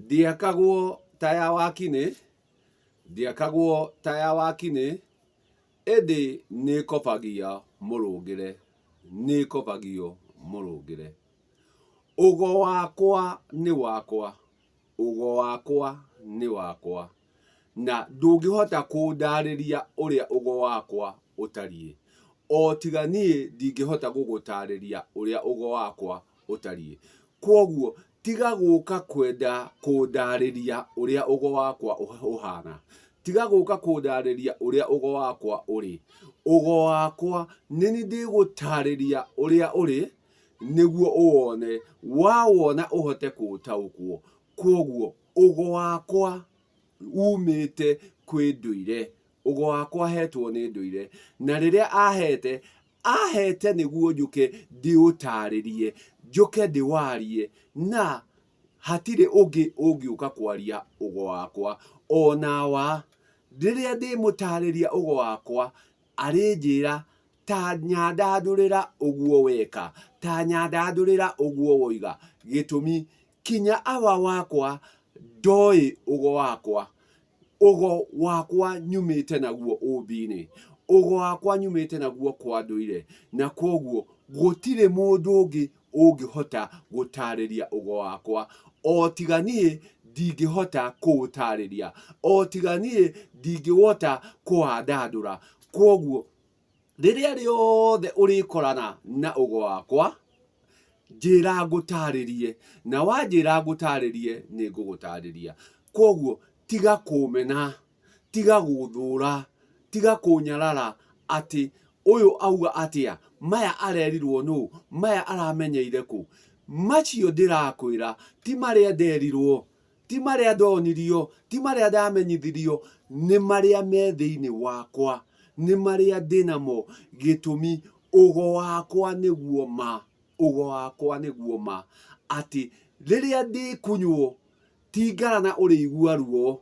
Ndĩakagwo ta ya Wakinĩ, ndĩakagwo ta ya Wakinĩ, ĩndĩ nĩĩkobagia mũrũngĩre, nĩĩkobagio mũrũngĩre. Ũgo wakwa nĩ wakwa, ũgo wakwa nĩ wakwa, na ndũngĩhota kũndarĩria ũrĩa ũgo wakwa ũtariĩ, o tiga niĩ ndingĩhota gũgũtarĩria ũrĩa ũgo wakwa ũtariĩ. Kwoguo tiga gũka kwenda kũndarĩria ũrĩa ũgo wakwa ũhana. Tiga gũka kũndarĩria ũrĩa ũgo wakwa ũrĩ. Ũgo wakwa nĩ niĩ ndĩgũtarĩria ũrĩa ũrĩ nĩguo ũwone, wawona ũhote kũũtaũkwo. Kwoguo ũgo wakwa umĩte kwĩ ndũire. Ũgo wakwa hetwo nĩ ndũire. Na rĩrĩa ahete, ahete nĩguo njũke ndĩũtarĩrie, njũke ndĩwarie, na hatirĩ ũngĩ ũngĩũka kwaria ũgo wakwa. Onawa, rĩrĩa ndĩmũtarĩria ũgo wakwa, arĩnjĩra ta nyandandũrĩra ũguo weka, ta nyandandũrĩra ũguo woiga. Gĩtũmi, kinya awa wakwa ndoĩ ũgo wakwa. Ũgo wakwa nyumĩte naguo ũmbi-inĩ, ũgo wakwa nyumĩte naguo kwa ndũire, na kwoguo gũtirĩ mũndũ ũngĩ ũngĩhota gũtarĩria ũgo wakwa, o tiga niĩ ndingĩhota kũũtarĩria, o tiga niĩ ndingĩhota kũwandandũra. Kwoguo rĩrĩa rĩothe ũrĩkorana na ũgo wakwa, njĩra ngũtarĩrie, na wanjĩra ngũtarĩrie nĩ ngũgũtarĩria. Kwoguo tiga kũmena, tiga gũthũra, tiga kũnyarara atĩ ũyũ auga atĩa, maya arerirwo nũ, maya aramenyeire kũ. Macio ndĩrakwĩra ti marĩa nderirwo, ti marĩa ndonirio, ti marĩa ndamenyithirio, nĩ marĩa me thĩinĩ wakwa, nĩ marĩa ndĩnamo. Gĩtũmi, ũgo wakwa nĩguo ma, ũgo wakwa nĩguo ma, atĩ rĩrĩa ndĩkunywo, ti ngarana ũrĩigua ruo,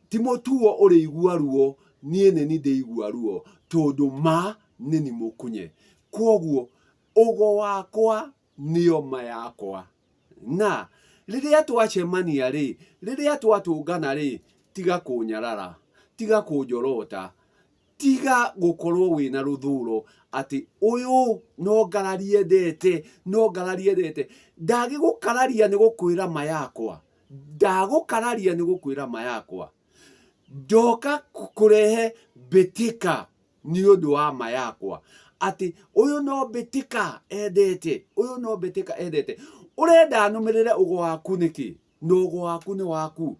ti mũtuo ũrĩigua ruo, niĩ nĩni ndĩigua ruo, tondũ ma nĩni mũkunye. Kwoguo, ũgo wakwa nĩyo ma yakwa. Na rĩrĩa twacemania rĩ, rĩrĩa twatũngana rĩ, tiga kũnyarara, tiga kũnjorota, tiga gũkorwo wĩna rũthũro atĩ ũyũ no ngarari endete, no ngarari endete. Ndagĩgũkararia nĩ gũkwĩra ma yakwa, ndagũkararia nĩ gũkwĩra ma yakwa. Ndoka kũrehe mbĩtĩka nĩ ũndũ wa ma yakwa atĩ ũyũ no mbĩtĩka endete, ũyũ no mbĩtĩka endete. Ũrenda nũmĩrĩre ũgo waku nĩkĩ? Na ũgo waku nĩ waku.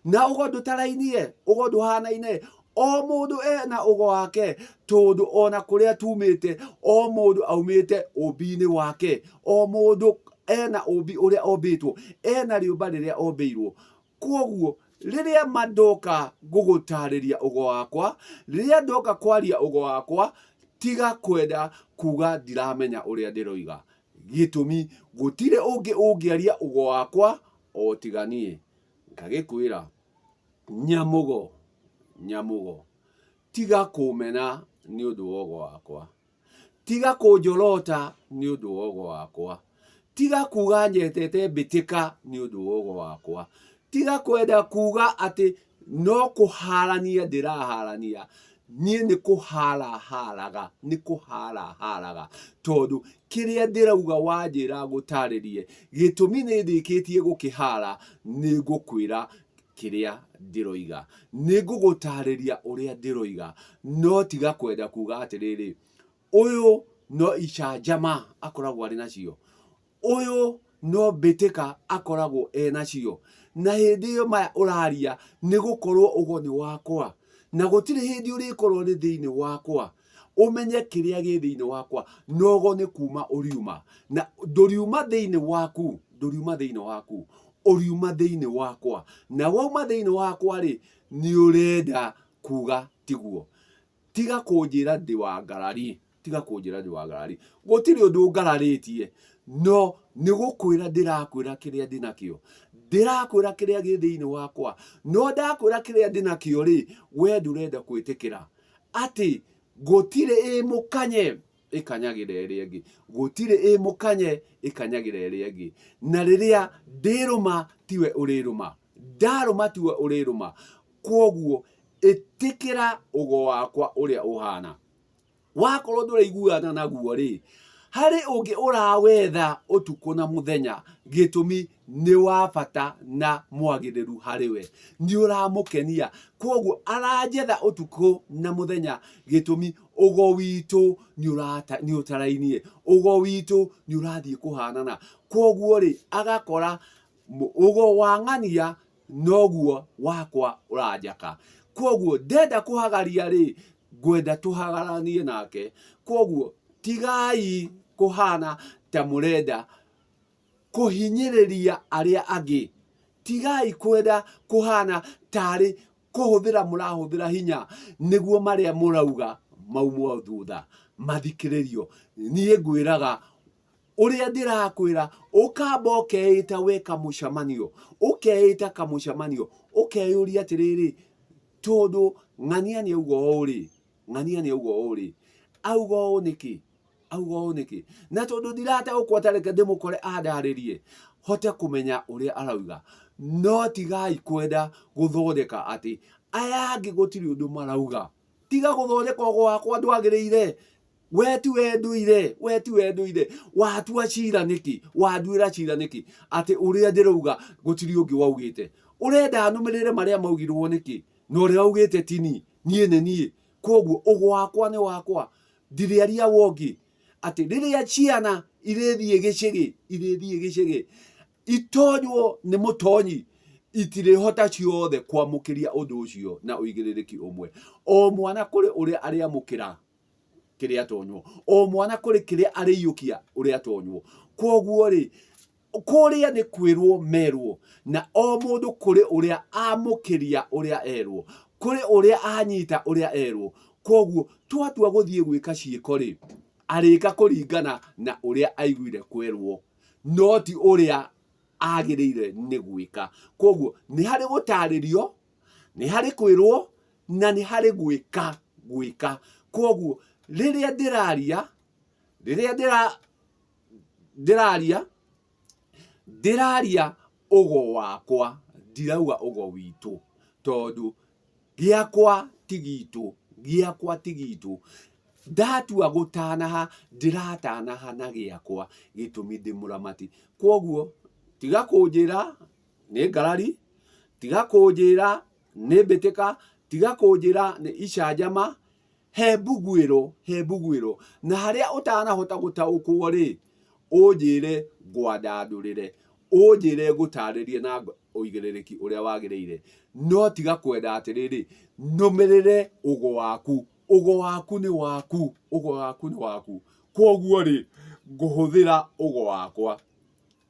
Na ũgo ndũtarainie, ũgo ndũhanaine. O mũndũ ena ũgo wake, tondũ ona kũrĩa tumĩte, o mũndũ aumĩte ũmbi-inĩ wake. O mũndũ ena ũmbi ũrĩa ombĩtwo, ena rĩũmba rĩrĩa ombĩirwo. Kwoguo rĩrĩa ma ndoka gũgũtarĩria ũgo wakwa, rĩrĩa ndoka kwaria ũgo wakwa, tiga kwenda kuga ndiramenya ũrĩa ndĩroiga. Gĩtũmi, gũtirĩ ũngĩ ũngĩaria ũgo wakwa o tiga niĩ. Ngagĩkwĩra, nyamũgo, nyamũgo, tiga kũmena nĩ ũndũ wa ũgo wakwa. Tiga kũnjorota nĩ ũndũ wa ũgo wakwa. Tiga kuga nyendete mbĩtĩka nĩ ũndũ wa ũgo wakwa. Tiga kwenda kuga atĩ no kũharania ndĩraharania. Niĩ nĩ kũhara haraga, nĩ kũhara haraga. Tondũ kĩrĩa ndĩrauga wanjĩra ngũtarĩrie, gĩtũmi nĩ ndĩkĩtie gũkĩhara, nĩ ngũkwĩra kĩrĩa ndĩroiga. Nĩ ngũgũtarĩria ũrĩa ndĩroiga, no tiga kwenda kuga atĩrĩrĩ, ũyũ no icanjama akoragwo arĩ nacio, ũyũ no mbĩtĩka akoragwo e nacio. Na hĩndĩ ĩyo maya ũraria nĩ gũkorwo ũgo nĩ wakwa, na gũtirĩ hĩndĩ ũrĩkorwo nĩ thĩinĩ wakwa ũmenye kĩrĩa gĩ thĩinĩ wakwa, na ũgo nĩ kuma ũriuma, na ndũriuma thĩinĩ waku, ndũriuma thĩinĩ waku, ũriuma thĩinĩ wakwa, na wauma thĩinĩ wakwa rĩ, nĩ ũrenda kuga tiguo. Tiga kũnjĩra ndĩ wa ngarari, tiga kũnjĩra ndĩ wa ngarari. Gũtirĩ ũndũ ngararĩtie, no nĩ gũkwĩra ndĩrakwĩra kĩrĩa ndĩ nakĩo. Ndĩrakwĩra kĩrĩa gĩ thĩinĩ wakwa, no ndakwĩra kĩrĩa ndĩ nakĩo rĩ, we ndũrenda gwĩtĩkĩra atĩ gũtirĩ ĩ mũkanye. ĩkanyagĩra ĩrĩa ĩngĩ, gũtirĩ ĩ mũkanye ĩkanyagĩra ĩrĩa ĩngĩ. Na rĩrĩa ndĩrũma tiwe ũrĩrũma, ndarũma tiwe ũrĩrũma. Kwoguo ĩtĩkĩra ũgo wakwa ũrĩa ũhana. Wakorwo ndũraiguana naguo rĩ, harĩ ũngĩ ũrawetha ũtukũ na mũthenya, gĩtũmi nĩ wa bata na mwagĩrĩru harĩ we, nĩ ũramũkenia. Kwoguo aranjetha ũtukũ na mũthenya, gĩtũmi ũgo witũ nĩ ũtarainie, ũgo witũ nĩ ũrathiĩ kũhanana. Kwoguo rĩ, agakora ũgo wa ng'ania noguo wakwa ũranjaka. Kwoguo ndenda kũhagaria rĩ, ngwenda tũhagaranie nake. Kwoguo tigai kũhana ta mũrenda kũhinyĩrĩria arĩa angĩ. Tigai kwenda kũhana tarĩ kũhũthĩra mũrahũthĩra hinya nĩguo marĩa mũrauga maumwo thutha mathikĩrĩrio. Niĩ ngwĩraga ũrĩa ndĩrakwĩra, ũkamba ũkeĩta we kamũcemanio, ũkeĩta kamũcemanio, ũkeyũria atĩrĩrĩ, tondũ ng'ania nĩ auga ũũ rĩ, ng'ania nĩ auga ũũ rĩ, auga ũũ nĩkĩ? Auga ũũ nĩkĩ? Na tondũ ndirataũkwo ta reke ndĩmũkore andarĩrie, hote kũmenya ũrĩa arauga. No tigai kwenda gũthondeka atĩ aya angĩ gũtirĩ ũndũ marauga. Tiga gũthondeka ũgo wakwa ndwagĩrĩire. We tiwe nduire, we tiwe nduire. Watua cira nĩkĩ? Wanduĩra cira nĩkĩ? Atĩ ũrĩa ndĩrauga gũtirĩ ũngĩ waugĩte. Ũrenda nũmĩrĩre marĩa maugirwo nĩkĩ? Na ũrĩa waugĩte ti niĩ, niĩ nĩ niĩ. Koguo ũgo wakwa nĩ wakwa, ndirĩaria wongĩ. Atĩ rĩrĩa ciana irĩthiĩ gĩcĩgĩ, irĩthiĩ gĩcĩgĩ, itonywo nĩ mũtonyi, itirĩhota ciothe kwamũkĩria ũndũ ũcio na ũigĩrĩrĩki ũmwe. O mwana kũrĩ ũrĩa arĩamũkĩra kĩrĩa atonywo, o mwana kũrĩ kĩrĩa arĩiyũkia ũrĩa atonywo. Kwoguo rĩ, kũrĩa nĩ kwĩrwo merwo, na o mũndũ kũrĩ ũrĩa amũkĩria ũrĩa erwo, kũrĩ ũrĩa anyita ũrĩa erwo. Kwoguo twatua gũthiĩ gwĩka ciĩko rĩ, arĩka kũringana na ũrĩa aiguire kwerwo, no ti ũrĩa agĩrĩire nĩ gwĩka. Kwoguo nĩ harĩ gũtarĩrio, nĩ harĩ kwĩrwo, na nĩ harĩ gwĩka gwĩka. Kwoguo rĩrĩa ndĩraria, rĩrĩa ndĩraria, ndĩraria ũgo wakwa, ndirauga ũgo witũ, tondũ gĩakwa ti gitũ, gĩakwa ti gitũ. Ndatua gũtanaha, ndĩratanaha na gĩakwa, gĩtũmi ndĩ mũramati. Kwoguo tiga kũnjĩra nĩ ngarari, tiga kũnjĩra nĩ mbĩtĩka, tiga kũnjĩra nĩ icanjama, he mbuguĩro, he mbuguĩro. Na harĩa ũtanahota gũtaũkwo rĩ, ũnjĩre ngwandandũrĩre, ũnjĩre ngũtarĩrie na ũigĩrĩrĩki ũrĩa wagĩrĩire. No tiga kwenda atĩrĩrĩ, nũmĩrĩre ũgo waku, ũgo waku nĩ waku, ũgo waku nĩ waku. Kwoguo rĩ, ngũhũthĩra ũgo wakwa.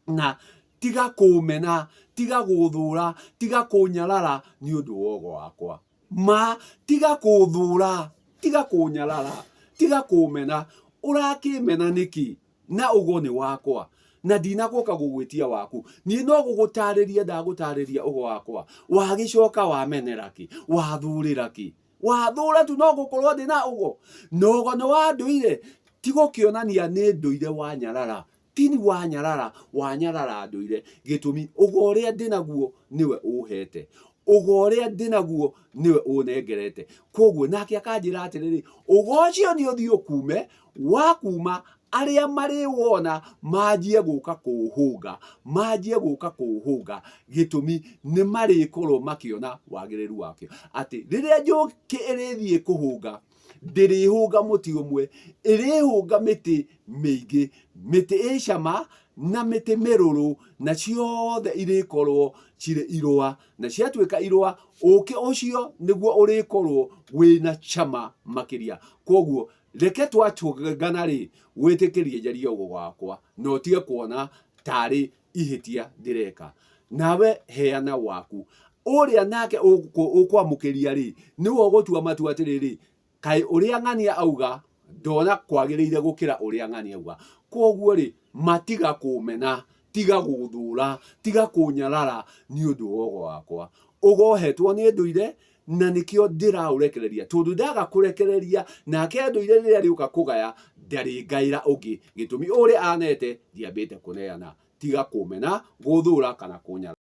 Na tiga kũmena, tiga gũthũra, tiga kũnyarara nĩ ũndũ wa ũgo wakwa. Ma, tiga kũthũra, tiga kũnyarara, tiga kũmena. Ũrakĩmena nĩkĩ? Na ũgo nĩ wakwa. Na ndinagũka gũgwĩtia waku. Niĩ no gũgũtarĩria ndagũtarĩria ũgo wakwa. Wagĩcoka wamenera kĩ? Wathũrĩra kĩ? Wathũra tu no gũkorwo ndĩ na ũgo. Na ũgo nĩ wa ndũire. Ti gũkĩonania nĩ ndũire wanyarara. Tini wanyarara, wanyarara ndũire, gĩtũmi ũgo ũrĩa ndĩ naguo nĩwe ũhete, ũgo ũrĩa ndĩ naguo nĩwe ũnengerete. Kwoguo nake akanjĩra atĩrĩrĩ, ũgo ũcio nĩ ũthiĩ ũkume, wakuma arĩa marĩwona manjie gũka kũũhũnga, manjie gũka kũũhũnga, gĩtũmi nĩ marĩkorwo makĩona wagĩrĩru wakĩo. Atĩ rĩrĩa njũkĩ ĩrĩthiĩ kũhũnga, ndĩrĩhũnga mũtĩ ũmwe, ĩrĩhũnga mĩtĩ mĩingĩ, mĩtĩ ĩ cama na mĩtĩ mĩrũrũ, na ciothe irĩkorwo cirĩ irũa, na ciatuĩka irũa, ũkĩ ũcio nĩguo ũrĩkorwo wĩna cama makĩria. Kwoguo reke twatũngana rĩ, wĩtĩkĩrie njarie ũgo wakwa na ũtige kuona tarĩ ihĩtia ndĩreka. Nawe heana waku. Ũrĩa nake ũkwamũkĩria rĩ, nĩwe ũgũtua matua atĩrĩrĩ, kaĩ ũrĩa ng'ania auga ndona kwagĩrĩire gũkĩra ũrĩa ng'ania auga. Kwoguo rĩ, ma tiga kũmena, tiga gũthũra, tiga kũnyarara nĩ ũndũ wa ũgo wakwa. Ũgo hetwo nĩ ndũire. Na nĩkĩo ndĩraũrekereria, tondũ ndaga kũrekereria nake andũire rĩrĩa rĩũka kũgaya ndarĩngaĩra ũngĩ. Gĩtũmi ũrĩa anete ndiambĩte kũneana, tiga kũmena, gũthũra kana kũnyarara.